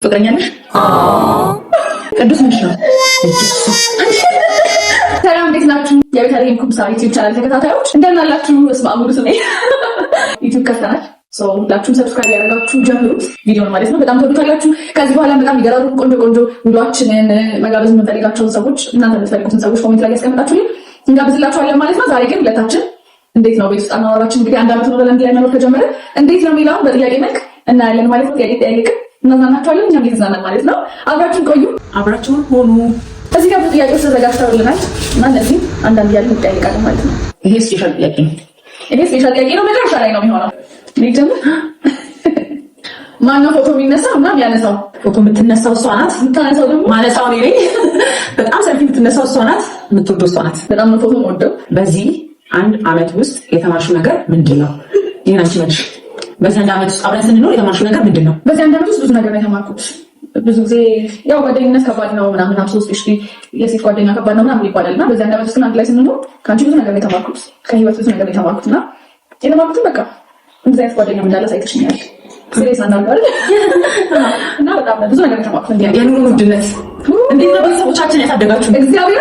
ፍቅረኛ ነሽ? ቅዱስ ምንሽ ነው? ሰላም፣ እንዴት ናችሁ? የቤተልሔም ኩምሳ ዩቲዩብ ቻናል ተከታታዮች እንደምን አላችሁ? እስመ አብ ወወልድ ዩቲዩብ ከፍተናል። ሁላችሁም subscribe ያደረጋችሁ ጀምሩት ቪዲዮን ማለት ነው። በጣም ትወዱታላችሁ። ከዚህ በኋላ በጣም የሚገራሩ ቆንጆ ቆንጆ ውሏችንን መጋበዝ የምንፈልጋቸውን ሰዎች፣ እናንተ የምትፈልጉትን ሰዎች comment ላይ ያስቀምጣችሁልኝ እንጋብዝላችኋለን ማለት ነው። ዛሬ ግን ሁለታችን እንዴት ነው ቤት ውስጥ አኗኗራችን፣ እንግዲህ አንድ ዓመት ነው አንድ ላይ መኖር ከጀመረ፣ እንዴት ነው የሚለውን በጥያቄ መልክ እናያለን ማለት ነው። ጥያቄ ጠያቄ እናዝናናችኋለን፣ እኛም እየተዝናናን ማለት ነው። አብራችሁን ቆዩ፣ አብራችሁን ሆኑ። እዚህ ጋር ብዙ ጥያቄዎች ተዘጋጅተውልናል እና እነዚህ አንዳንድ እያልን እንጠያየቃለን ማለት ነው። ይሄ special ጥያቄ ነው። ይሄ special ጥያቄ ነው፣ መጨረሻ ላይ ነው የሚሆነው። ጀምር። ማነው ፎቶ የሚነሳው እና የሚያነሳው? ፎቶ የምትነሳው እሷ ናት። የምታነሳው ደግሞ ማነሳው እኔ ነኝ። በጣም ሰልፊ የምትነሳው እሷ ናት። የምትወደው እሷ ናት። በጣም ነው ፎቶ የምወደው። በዚህ አንድ አመት ውስጥ የተማርሽው ነገር ምንድን ነው? ይሄን አንቺ መልሽ። በዚህ አንድ አመት ውስጥ አብረን ስንኖር የተማርሽው ነገር ምንድን ነው? በዚህ አንድ አመት ውስጥ ብዙ ነገር ነው የተማርኩት። ብዙ ጊዜ ያው ጓደኝነት ከባድ ነው ምናምን፣ አብሶ especially የሴት ጓደኛ ከባድ ነው ምናምን ይባላል እና በዚህ አንድ አመት ውስጥ ግን አንድ ላይ ስንኖር ከአንቺ ብዙ ነገር ነው የተማርኩት። ከህይወት ብዙ ነገር ነው የተማርኩት እና የተማርኩትን በቃ እንደዚህ አይነት ጓደኛ እንዳለ ሳይተሽኛል። Serious አናርጋል እና በጣም ብዙ ነገር የተማርኩት። የኑሮ ውድነት እንዴት ነው ቤተሰቦቻችን ያሳደጋችሁ? እግዚአብሔር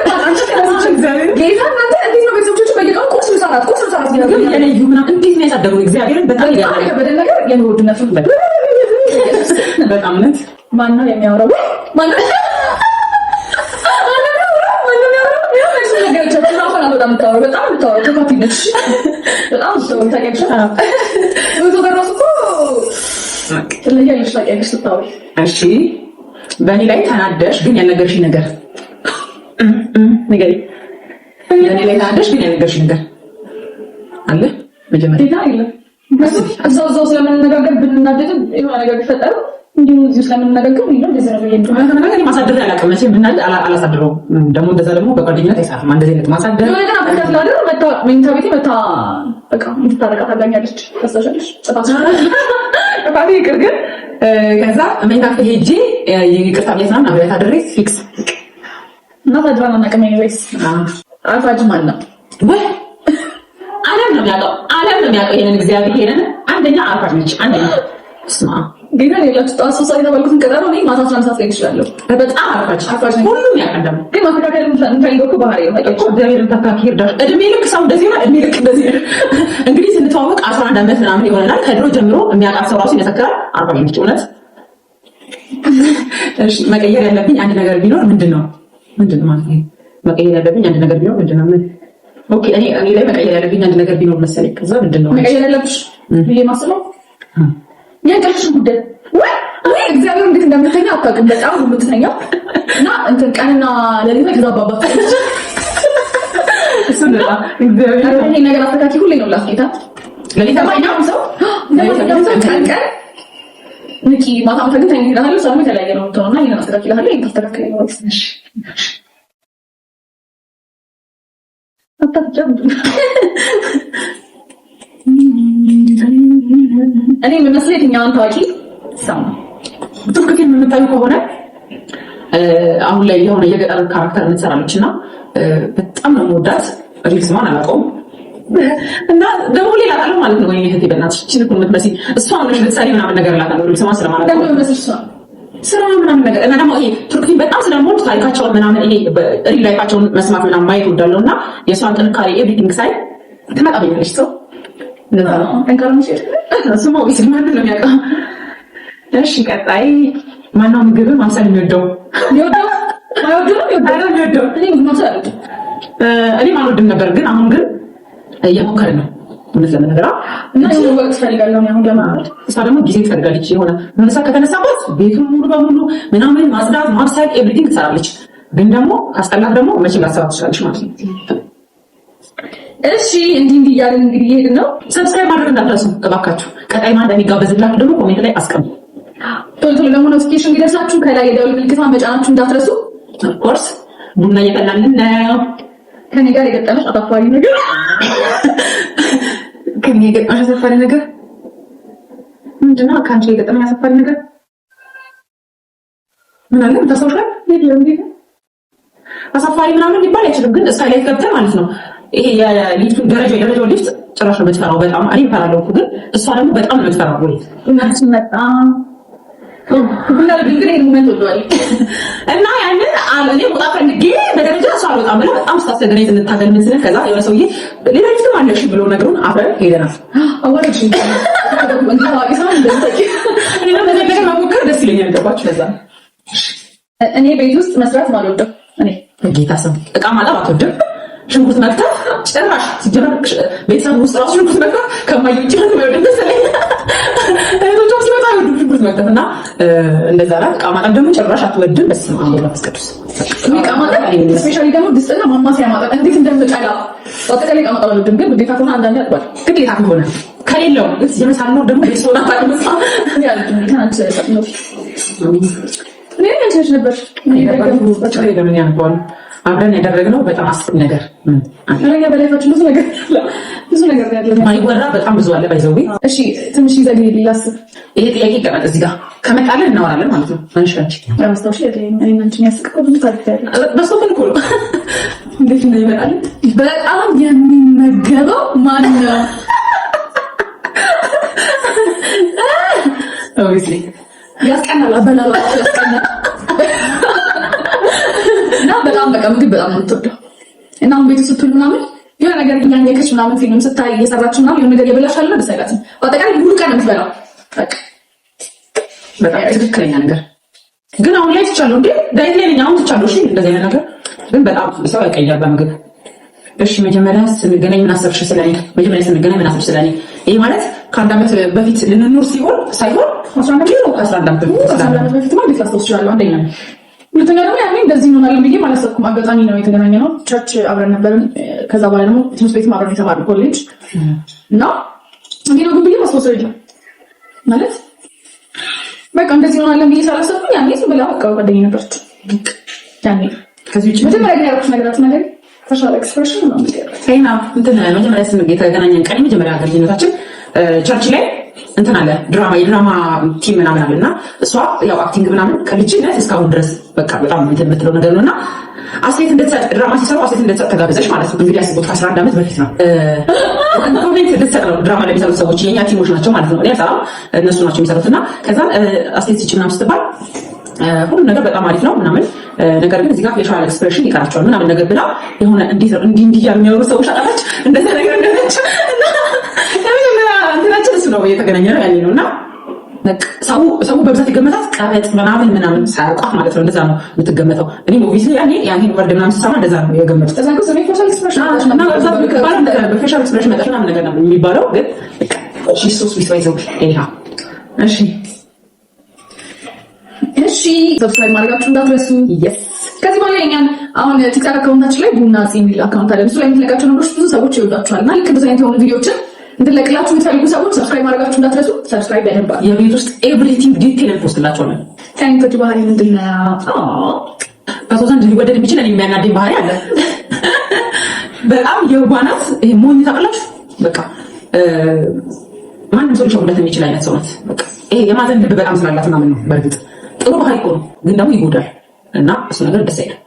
ጌታ እናንተ እንዴት ነው ቤተሰቦቻችሁ በየቀኑ ቁርስ፣ ምሳ፣ እራት፣ ቁርስ፣ ምሳ፣ እራት ግን የለዩ ምናምን እንዴት ነው ያሳደጉን? እግዚአብሔርን በጣም በጣም የከበደን ነገር የኑሮ ውድነቱ። በጣም እውነት። ማነው የሚያወራው? ማነው በጣም የምታወራው? በጣም የምታወራው ተካፊ ነች። በጣም ታውቂያለሽ። ብዙ በራሱ እኮ ትለያለሽ። ታውቂያለሽ ስታወሪ። እሺ፣ በእኔ ላይ ተናደሽ ግን ያልነገርሽኝ ነገር ንገሪኝ። በእኔ ላይ ተናደሽ ግን ያልነገርሽኝ ነገር አለ? መጀመሪያ ጌታ የለም። እዛው እዛው ስለምንነጋገር ብንናደድም የሆነ ነገር ቢፈጠር እንዲሁ እዚሁ ስለምንነጋገር ነው እንደዚህ ነው ብዬ ነገር ማሳደር አላውቅም። መቼም ብናደድ አላሳድረውም። ደግሞ እንደዛ ደግሞ በጓደኝነት አይጻፍም። እንደዚህ አይነት ማሳደር የሆነ ነገር አፍሪካ ስላደር መታ መኝታ ቤቴ መታ በቃ እንድታረቃ ታጋኛለች። ታስታውሻለሽ? ጥፋቴ ይቅር ግን ከዛ መኝታ ክፍል ሄጄ ይቅርታ ብያት ምናምን አብሬያት አድሬ fix እና ታድራን አናውቅም። Anyways አርፋጅ ማን ነው? ወይ ዓለም ነው የሚያውቀው፣ ዓለም ነው የሚያውቀው ይሄንን እግዚአብሔርን። አንደኛ አርፋጅ ነች። አንደኛ ስማ ጌታ የላችሁ ጠዋት 3 ሰዓት የተባልኩትን ቀጠሮ እኔ ማታ 11 ሰዓት ላይ እችላለሁ። በጣም አርፋጅ አርፋጅ ነኝ። ሁሉም ያውቃል ደግሞ። ግን ማስተካከል የምፈልገው እኮ ባህሪ ነው። እኮ እግዚአብሔርን ታካኪ ይርዳሽ። እድሜ ልክ ሰው እንደዚህ ነው። እድሜ ልክ እንደዚህ ነው። እንግዲህ ስንተዋወቅ 11 ዓመት ምናምን ይሆነናል። ከድሮ ጀምሮ የሚያውቃት ሰው ራሱ ይመሰክራል። አርፋጅ ነች እውነት። እሺ፣ መቀየር ያለብኝ አንድ ነገር ቢኖር ምንድን ነው? ምንድን ነው ማለት ነው? መቀየር ያለብኝ አንድ ነገር ቢኖር ምንድን ነው? ምን? Okay፣ እኔ ላይ መቀየር ያለብኝ አንድ ነገር ቢኖር መሰለኝ። ከዛ ምንድን ነው? መቀየር ያለብሽ ብዬ ማስበው የእንቅልፍሽን ጉዳይ። ወይ ወይ እግዚአብሔር እንዴት እንደምትተኛ አታውቅም። በጣም ነው የምትተኛው እና እንትን ቀንና ሌሊት ላይ ተዛባባት። እሱን በጣም እግዚአብሔር ይሄ ነገር አስተካኪ ሁሌ ነው ላስጌታ ሌሊት ለማንኛውም ሰው ለማንኛውም ሰው ቀን ቀን ንቂ፣ ማታ ማታ ግን ተኝ እልሃለሁ። ሰው የተለያየ ነው የምትሆነው እና ይሄን አስተካኪ እልሃለሁ። ይሄን ታስተካክለኝ ወይስ እሺ አታጨምዱ። እኔ የምመስለው የትኛዋን ታዋቂ ሰው ነው? ቱርክ ፊልም የምታዩ ከሆነ አሁን ላይ የሆነ የገጠር character የምትሰራለች እና በጣም ነው የምወዳት። Real ስሟን አላውቀውም እና ደግሞ ሌላ እላታለሁ ማለት ነው። ወይ እህቴ በእናትሽ እቺን እኮ የምትመስይ እሷ ሆነሽ ልትሰሪ ምናምን ነገር እላታለሁ። Real ስሟን ስለማላውቀው ለምን የምመስልሽ እሷ? ስራ ምናምን ነገር እና ደግሞ ይሄ ቱርክ ፊልም በጣም ስለምወድ ታሪካቸውን ምናምን ይሄ real life ኣቸውን መስማት ምናምን ማየት እወዳለሁ እና የእሷን ጥንካሬ everything ሳይ ትመጣብኛለች። ሰው እንደዛ ነው። ጠንካራ ነሽ። እሱማ obviously ማንን ነው የሚያውቀው? እሺ፣ ቀጣይ ማነው ምግብ ማብሰል የሚወደው? የሚወደው ማይወደው ነው የሚወደው። ኧረ የሚወደው። እኔ ምግብ ማብሰል አልወድም። እኔም አልወድም ነበር፣ ግን አሁን ግን እየሞከርን ነው እውነት ለመናገር። እና የሆነ ወቅት እፈልጋለሁ እኔ አሁን ለማለት። እሷ ደግሞ ጊዜ ትፈልጋለች። የሆነ መነሳ ከተነሳባት ቤቱን ሙሉ በሙሉ ምናምን ማጽዳት፣ ማብሰል፣ everything ትሰራለች። ግን ደግሞ ካስጠላት ደግሞ መቼም ላትሰራ ትችላለች ማለት ነው። እሺ፣ እንዲህ እንዲህ እያልን እንግዲህ እየሄድን ነው። Subscribe ማድረግ እንዳትረሱ እባካችሁ። ቀጣይ ማን እንደሚጋበዝላችሁ ደግሞ comment ላይ አስቀምጡ። ቶሎ ቶሎ ደግሞ notification እንዲደርሳችሁ ከላይ የደወል ምልክቷን መጫናችሁ እንዳትረሱ። Of course ቡና እየፈላልን ነው። ከኔ ጋር የገጠመሽ አሳፋሪ ነገር? ከኔ የገጠመሽ አሳፋሪ ነገር ምንድነው? ከአንቺ የገጠመኝ አሳፋሪ ነገር ምን አለ? ታስታውሻለሽ? አሳፋሪ ምናምን ሊባል አይችልም፣ ግን skylight ገብተን ማለት ነው ይሄ የሊፍቱን ደረጃ የደረጃው ሊፍት ጭራሽ ነው የምትፈራው። በጣም እኔ እፈራለሁ እኮ ግን እሷ ደግሞ በጣም ነው የምትፈራው። ወይ እናትሽ መጣ። ቡና ግን ይሄን moment ወደዋል። እና ያንን እኔ መውጣት ፈልጌ በደረጃ እሷ አልወጣም ብላ በጣም ስታስቸግረኝ ስንታገል ምን ስንል ከዛ የሆነ ሰውዬ ሌላ ሊፍትም አለሽ ብሎ ነግሮን አብረን ሄደናል። አዋረድሽ። ታዋቂ ሰው እንደዚህ። እኔ ደግሞ በዚህ ነገር መሞከር ደስ ይለኛል። ገባችሁ? ለዛ ነው። እኔ ቤት ውስጥ መስራት ማልወደው እኔ በጌታ ስም እቃ ማጠብ አትወድም። ሽንኩርት መክተፍ ጭራሽ። ሲጀመር ቤተሰብ ውስጥ ራሱ ሽንኩርት መክተፍ ከማየ ውጭ ነው የሚወድ መሰለኝ። እህቶቿም ሲመጡ አይወዱም ሽንኩርት መክተፍ እና እንደዛ ናት። እቃ ማጠብ ደግሞ ጭራሽ አትወድም። በስመ አብ ወወልድ ወመንፈስ ቅዱስ። እቃ ማጠብ especially ደግሞ ድስትና ማማሰያ ማጠብ እንዴት እንደምጠላ። በአጠቃላይ እቃ ማጠብ አልወድም፣ ግን ግዴታ ከሆነ አንዳንዴ አጥባለሁ። ግዴታ ከሆነ ከሌለው ግን ሲጀመር ሳልኖር ደግሞ ቤተሰብ አታውቅም። እኔ አልወድም። ጌታን አንቺ ነው፣ እኔ አንቺ ነሽ ነበር። ለምን ያነበዋል? አብረን ያደረግነው በጣም አስቂኝ ነገር ምን አለ? እኛ በ life ኣችን ብዙ ነገር አለ። ብዙ ነገር ነው ያለው። ማይወራ በጣም ብዙ አለ። By the way። እሺ፣ ትንሽ ይዘግይልኝ ላስብ። ይሄ ጥያቄ ይቀመጥ እዚህ ጋር፣ ከመጣለን እናወራለን ማለት ነው። አንቺ አንቺ ለማስታወሻ እኔ እና አንቺን ያስቀው ብዙ ታሪክ ያለ በሶፍን እኮ ነው፣ እንዴት እንደሚመጣልን። በጣም የሚመገበው ማን ነው? Obviously. ያስቀናል፣ አበላሉ ያስቀናል። እና በጣም በቃ ምግብ በጣም ነው የምትወደው። እና አሁን ቤቱ ስትውል ምናምን የሆነ ነገር እያኘከች ምናምን ፊልም ስታይ እየሰራች ምናምን የሆነ ነገር እየበላሽ አለ ደስ አይላትም። በአጠቃላይ ሙሉ ቀን ነው የምትበላው። በቃ። በጣም ትክክለኛ ነገር ግን አሁን ላይ ትቻለሁ እንዴ፣ diet ላይ ነኝ አሁን፣ ትቻለሁ። እሺ፣ እንደዚህ አይነት ነገር ግን በጣም ሰው ያቀያል በምግብ። እሺ፣ መጀመሪያ ስንገናኝ ምን አሰብሽ ስለኔ? መጀመሪያ ስንገናኝ ምን አሰብሽ ስለኔ? ይሄ ማለት ከ1 ዓመት በፊት ልንኖር ሲሆን ሳይሆን 11 ዓመት በፊት። 11 ዓመት በፊትማ እንዴት ላስታውስ እችላለሁ? አንደኛ፣ ሁለተኛ ደግሞ ያኔ እንደዚህ እንሆናለን ብዬ አላሰብኩም። አጋጣሚ ነው የተገናኘ ነው። Church አብረን ነበርን። ከዛ በኋላ ደግሞ ትምህርት ቤትም አብረን የተማርነው ኮሌጅ እና እንዲህ ነው ግን ብዬ ማስታወሰው የለም። ማለት በቃ እንደዚህ እንሆናለን ብዬ ሳላሰብኩም ያኔ ዝም ብላ በቃ ጓደኛዬ ነበረች። ያኔ ከዚህ ውጭ መጀመሪያ ግን ያደረኩት ነገራችሁ ነገር facial expression ነው የሚገርም። ጤና እንትን መጀመሪያ የተገናኘን ቀን የመጀመሪያ ግንኙነታችን church ላይ እንትን አለ፣ ድራማ የድራማ team ምናምን አለ እና እሷ ያው acting ምናምን ከልጅነት እስካሁን ድረስ በቃ በጣም እንትን የምትለው ነገር ነው እና አስተያየት እንድትሰጥ፣ ድራማ ሲሰሩ አስተያየት እንድትሰጥ ተጋብዘሽ ማለት ነው። እንግዲህ አስቡት፣ ከ11 ዓመት በፊት ነው። Comment እንድትሰጥ ነው ድራማ ለሚሰሩት ሰዎች፣ የኛ team ኦች ናቸው ማለት ነው። እኔ አልሰራም፣ እነሱ ናቸው የሚሰሩት እና ከዛ አስተያየት ስጪ ምናምን ስትባል ሁሉም ነገር በጣም አሪፍ ነው ምናምን፣ ነገር ግን እዚህ ጋር facial expression ይቀራቸዋል ምናምን ነገር ብላ የሆነ እንዴት ነው እንዲህ እንዲህ እያሉ የሚያወሩ ሰዎች አጣች እንደዛ ነገር እንደነች እና የመጀመሪያ እንትናችን እሱ ነው፣ እየተገናኘ ነው ያኔ ነው እና ሰው ሰው በብዛት የገመታት ቀበጥ ምናምን ምናምን ሳያውቃት ማለት ነው። እንደዛ ነው የምትገመተው። እኔም obviously ያኔ ያኔን word ምናምን ስሰማ እንደዛ ነው የገመቱት። እዛ እኮ ስሜ facial expression እና በብዛት የሚባለው እንደዛ ነው። በ facial expression መጣሽ ምናምን ነገር ነው የሚባለው። ግን she's so sweet, by the way, anyhow። እሺ። እሺ፣ subscribe ማድረጋችሁ እንዳትረሱ። Yes. ከዚህ በኋላ የኛን አሁን ቲክቶክ account ኣችን ላይ ቡና ፂ የሚል account አለ። እሱ ላይ የምትለቃቸው ነገሮች ብዙ ሰዎች ይወዷቸዋል እና ልክ እንደዚህ አይነት የሆኑ ቪዲዮዎችን እንድንለቅላችሁ የምትፈልጉ ሰዎች subscribe ማድረጋችሁ እንዳትረሱ። Subscribe ያደርጋል። የቤት ውስጥ everything detail post ላቸዋለን። ከአይነቶች ባህሪ ምንድን ነው? በሰው ዘንድ ሊወደድ የሚችል እኔ የሚያናደኝ ባህሪ አለ። በጣም የዋህ ናት። ይሄ ሞኝ ታውቃላችሁ። በቃ ማንም ሰው ሊሸውዳት የሚችል አይነት ሰው ናት። በቃ ይሄ የማዘን ልብ በጣም ስላላት ምናምን ነው። በእርግጥ ጥሩ ባህሪ እኮ ነው፣ ግን ደግሞ ይጎዳል እና እሱ ነገር ደስ አይልም።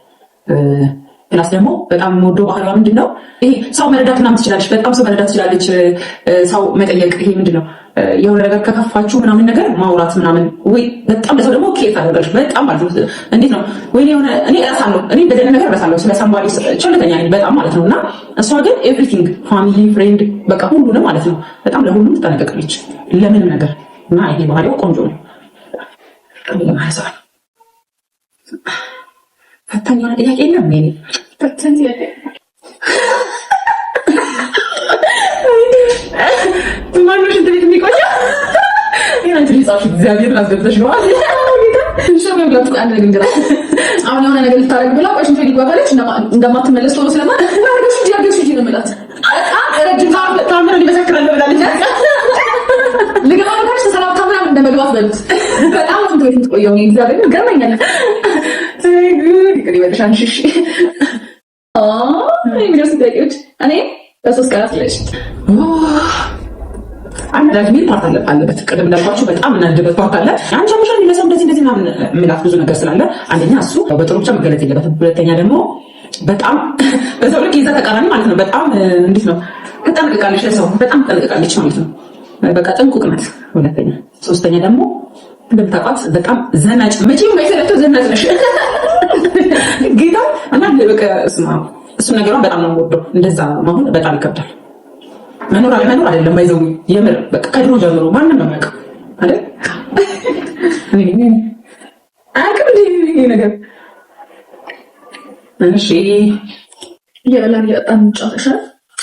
Plus ደግሞ በጣም የምወደው ባህሪዋ ምንድን ነው? ይሄ ሰው መረዳት ምናምን ትችላለች። በጣም ሰው መረዳት ትችላለች። ሰው መጠየቅ፣ ይሄ ምንድን ነው፣ የሆነ ነገር ከከፋችሁ ምናምን ነገር ማውራት ምናምን ወይ በጣም ለሰው ደግሞ care ታደርጋለች። በጣም ማለት ነው። እንዴት ነው ወይ የሆነ እኔ እረሳለሁ፣ እኔ እንደዚህ አይነት ነገር እረሳለሁ። ስለ somebody ቸልተኛ ነኝ በጣም ማለት ነው። እና እሷ ግን everything፣ family፣ friend፣ በቃ ሁሉንም ማለት ነው። በጣም ለሁሉም ትጠነቀቃለች ለምንም ነገር እና ይሄ ባህሪዋ ቆንጆ ነው። ለማሰዋል ፈታኝ የሆነ ጥያቄ የለም። እኔ ፈታኝ ጥያቄ ማነው ሽንት ቤት የሚቆየው? ይሄን አንቺ ጻፍሽ፣ እግዚአብሔርን አስገብተሽ ነው። እሺ ብላችሁ አንድ ነገር እንገራ አሁን የሆነ ነገር ልታረግ ብላ ቆይ ሽንት ቤት ልግባ ካለች እንደማትመለስ ቶሎ ስለማ አርገሽ ሂጂ፣ አርገሽ ሂጂ ነው የምላት። በጣም ረጅም ሰዓት ታምር ይመሰክራለሁ ብላለች። ልገባ ነው ካለች ተሰናብታ ምናምን እንደመግባት በሉት። በጣም ነው ሽንት ቤት የምትቆየው። እኔ እግዚአብሔርን ይገርመኛል። አይ ጉድ፣ ይቅር ይበልሽ አንቺ። እሺ። የሚደርሱ ጥያቄዎች እኔ በ3 ቀናት ለሽ አናዳጅ የሚል part አለበት። ቅድም እንዳልኳችሁ በጣም እናድበት part አለ። አንቺ አምሻ ለሰው እንደዚህ እንደዚህ ምናምን የምላት ብዙ ነገር ስላለ አንደኛ እሱ በጥሩ ብቻ መገለጽ የለበትም። ሁለተኛ ደግሞ በጣም በሰው ልክ የዛ ተቃራኒ ማለት ነው። በጣም እንዴት ነው ትጠነቀቃለች፣ ለሰው በጣም ትጠነቀቃለች ማለት ነው። በቃ ጥንቁቅ ናት። ሁለተኛ፣ ሶስተኛ ደግሞ እንደምታውቋት በጣም ዘናጭ፣ መቼም አይሰለቸው ዘናጭ ነሽ ጌታ። እና በቃ እስማ እሱ ነገሯን በጣም ነው የምወደው። እንደዛ መሆን በጣም ይከብዳል። መኖር አለመኖር አይደለም ባይዘው የምር በቃ ከድሮ ጀምሮ ማንም ነው የሚያውቀው አይደል? አያውቅም እንዴ ነገር። እሺ፣ እየበላን እየጠጣን እንጫወት።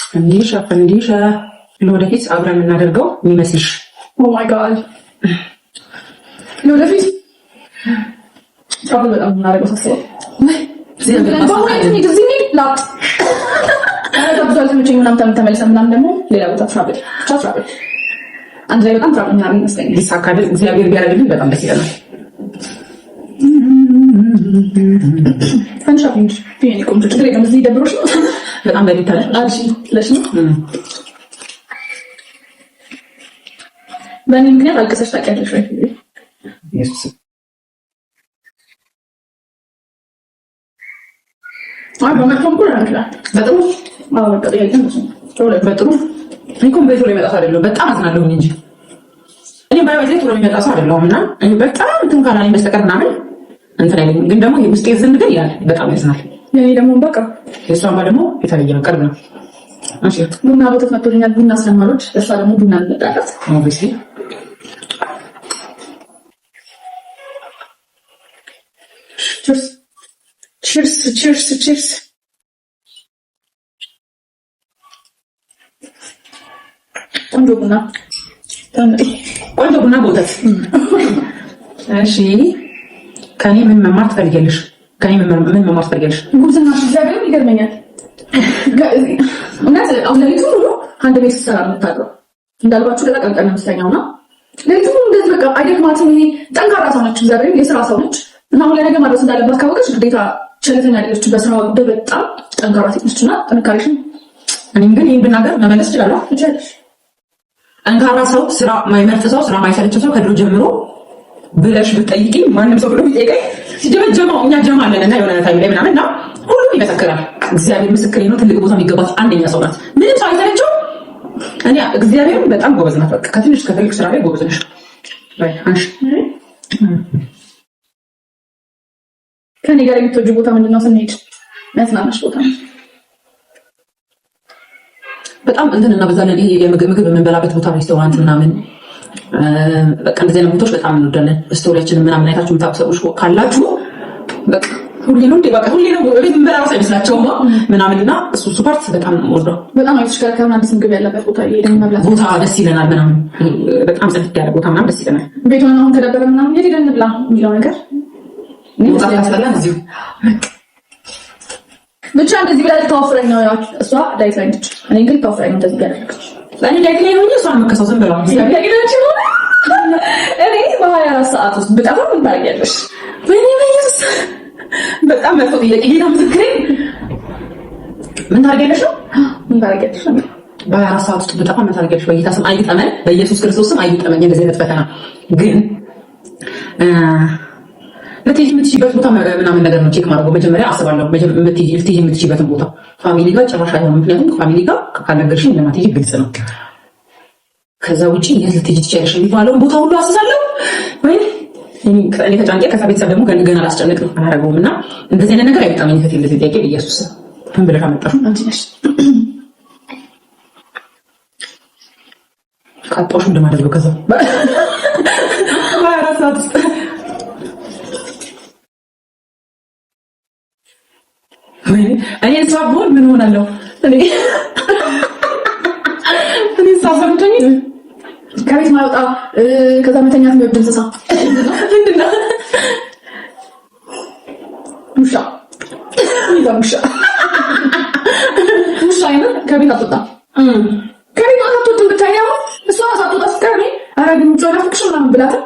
ፈንዲሻ ፈንዲሻ። ለወደፊት አብረን የምናደርገው የሚመስልሽ? Oh my God፣ ለወደፊት travel በጣም የምናደርገው ሳስበው፣ እዚህ ላጥ ብዙ አልተመቸኝም ምናምን ተመልሰን ምናምን ደግሞ ሌላ ቦታ travel፣ ብቻ travel አንድ ላይ በጣም travel ምናምን ይመስለኛል። ሊሳካልን እግዚአብሔር ቢያደርግልን በጣም ደስ ይለናል። ፈንሻ እንጂ የኔ ቆንጆ ችግር የለም። እዚህ ደብሮሽ ነው? በጣም ለሊት አለ። አልሽ ለሽ ነው። በእኔ ምክንያት አልቅሰሽ ታውቂያለሽ ወይ? ኢየሱስ። አይ፣ በመጥፎም እኮ ሊሆን ይችላል። በጥሩ። አዎ፣ በቃ ጥያቄ ነው እሱ። በጥሩ እኔ እኮ በቶሎ የሚመጣ ሰው አይደለሁም። በጣም አዝናለሁኝ እንጂ እኔ ባይባዜ ቶሎ የሚመጣ ሰው አይደለሁም። እና እኔ በጣም እንትን ካላለኝ በስተቀር ምናምን እንትን አይለኝም። ግን ደግሞ ውስጤ ዝም ግን ይላል፣ በጣም ያዝናል። የኔ ደግሞ በቃ የእሷ እንባ ደግሞ የተለየ ነው፣ ቅርብ ነው። እሺ። ቡና ወተት መጥቶልኛል። ቡና ስለማልወድ እሷ ደግሞ ቡና እንጠጣላት። Obviously. Cheers, cheers, cheers, cheers። ቆንጆ ቡና። ቆንጆ ቡና በወተት። እሺ፣ ከኔ ምን መማር ትፈልጊያለሽ? ከኔ ምን መማር ትፈልጊያለሽ? ጉብዝናሽ እግዚአብሔርን ይገርመኛል። እውነት አሁን ሌሊቱ ሙሉ አንድ ቤት ስትሰራ ነው የምታድረው። እንዳልኳችሁ ከዛ ቀን ቀን ነው የምትተኛው እና ሌሊቱ ሙሉ እንደዚህ በቃ አይደክማትም። ይሄ ጠንካራ ሰው ነች፣ እግዚአብሔርን የስራ ሰው ነች። እና አሁን ለነገ ማድረስ እንዳለባት ካወቀች ግዴታ ቸልተኛ አይደለችም። በስራዋ በጣም ጠንካራ ሴት ነች እና ጥንካሬሽን እኔም ግን ይህን ብናገር መመለስ እችላለሁ። ትችላለሽ። ጠንካራ ሰው፣ ስራ ማይመርጥ ሰው፣ ስራ ማይሰለቸው ሰው ከድሮ ጀምሮ ብለሽ ብትጠይቂኝ፣ ማንም ሰው ብሎ ቢጠይቀኝ፣ ሲጀመር ጀማው እኛ ጀማ አለን እና የሆነ time ላይ ምናምን እና ሁሉም ይመሰክራል። እግዚአብሔር ምስክሬ ነው። ትልቅ ቦታ የሚገባት አንደኛ ሰው ናት። ምንም ሰው አይሰለቸው። እኔ እግዚአብሔርም በጣም ጎበዝ ናት። በቃ ከትንሽ እስከ ትልቅ ስራ ላይ ጎበዝ ነሽ። በይ አንሺ። ከኔ ጋር የምትወጂው ቦታ ምንድን ነው? ስንሄድ የሚያዝናናሽ ቦታ ነው? በጣም እንትን እናበዛለን። ይሄ የምግብ ምግብ የምንበላበት ቦታ፣ ሬስቶራንት ምናምን፣ በቃ እንደዚህ አይነት ቦታዎች በጣም እንወዳለን። Story ያችንን ምናምን አይታችሁ የምታውቁ ሰዎች ካላችሁ በቃ ሁሌ ነው እንዴ፣ በቃ ሁሌ ነው ቤት የምንበላ እራሱ አይመስላቸውም ምናምን። እና እሱ part በጣም ነው የምወደው። በጣም የተሽከረከረን አዲስ ምግብ ያለበት ቦታ እየሄድን መብላት ቦታ ደስ ይለናል ምናምን፣ በጣም ጽድት ያለ ቦታ ምናምን ደስ ይለናል። ቤቷን አሁን ከደበረ ምናምን የት ሄደን እንብላ የሚለው ነገር መውጣት ካስጠላን እዚሁ። ብቻ እንደዚህ ብላ ልታወፍረኝ ነው። ያው እሷ diet ላይ ነች፣ እኔ ግን ልታወፍረኝ ነው እንደዚህ እያደረገች። እኔ diet ላይ ሆኜ እሷን የምከሰው ዝም ብለው። እኔ በ24 ሰዓት ውስጥ ብጠፋ ምን ታደርጊያለሽ? ወይኔ በኢየሱስ፣ በጣም መጥፎ ጥያቄ። ጌታ ምስክሬ። ምን ታደርጊያለሽ ነው? ምን ታደርጊያለሽ ነው? በ24 ሰዓት ውስጥ ብጠፋ ምን ታደርጊያለሽ? በጌታ ስም አይግጠመን፣ በኢየሱስ ክርስቶስ ስም አይግጠመኝ እንደዚህ አይነት ፈተና። ግን ልትሄጂ የምትችይበት ቦታ ምናምን ነገር ነው check ማድረገው። መጀመሪያ አስባለሁ ልትሄጂ የምትችይበትን ቦታ። Family ጋር ጭራሽ አይሆንም። ምክንያቱም family ጋር ካልነገርሽኝ እንደማትሄጂ ግልጽ ነው። ከዛ ውጪ የት ልትሄጂ ትችያለሽ የሚባለውን ቦታ ሁሉ አስሳለሁ። ወይ እኔ ተጨንቄ ከዛ ቤተሰብ ደግሞ ገና ላስጨንቅ ነው፣ አላደርገውም። እና እንደዚህ አይነት ነገር አይገጠመኝ። እህቴ እንደዚህ ጥያቄ በኢየሱስ ምን ብለሽ አመጣሽው? አንቺ ነሽ። ካጣሁሽ እንደማደርገው ከዛ በ24 ሰዓት ውስጥ፣ እኔ እሷ ብሆን ምን ሆናለሁ? እኔ እሷ ሰምቶኝ ከቤት ማይወጣ ከዛ መተኛት የሚወድ እንስሳ? ምንድን ነው? ውሻ። ውሻ፣ ውሻ አይነት ከቤት አትወጣም። ከቤት መውጣት አትወድም። ብታይ አሁን እሷ ሳትወጣ ስትቀር እኔ ኧረ ግን ውጭ ናፍቅሽ ምናምን ብላትም